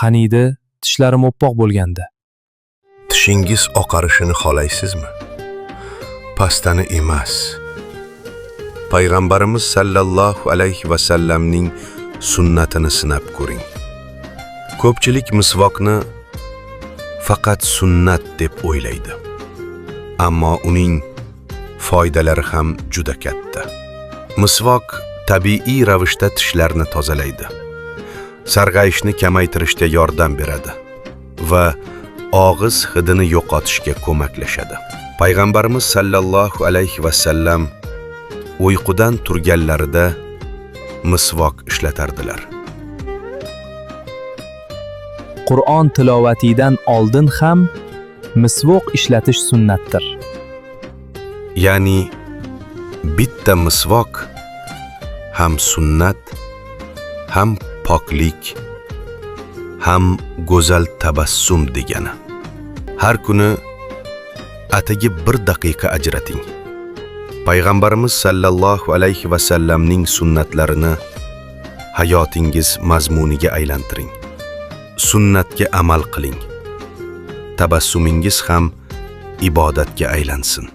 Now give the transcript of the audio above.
Qaniydi, tishlarim oppoq bo'lganda. Tishingiz oqarishini xohlaysizmi? Pastani emas. Payg'ambarimiz sallallohu alayhi va sallamning sunnatini sinab ko'ring. Ko'pchilik misvokni faqat sunnat deb o'ylaydi. Ammo uning foydalari ham juda katta. Misvok tabiiy ravishda tishlarni tozalaydi. Sarg'ayishni kamaytirishga yordam beradi va og'iz hidini yo'qotishga ko'maklashadi. Payg'ambarimiz sallallohu alayhi va sallam uyqudan turganlarida misvok ishlatardilar. Qur'on tilovatidan oldin ham misvoq ishlatish sunnatdir. Ya'ni bitta misvok ham sunnat, ham poklik, ham go'zal tabassum degani. Har kuni atigi bir daqiqa ajrating. Payg'ambarimiz sallallohu alayhi va sallamning sunnatlarini hayotingiz mazmuniga aylantiring. Sunnatga amal qiling. Tabassumingiz ham ibodatga aylansin.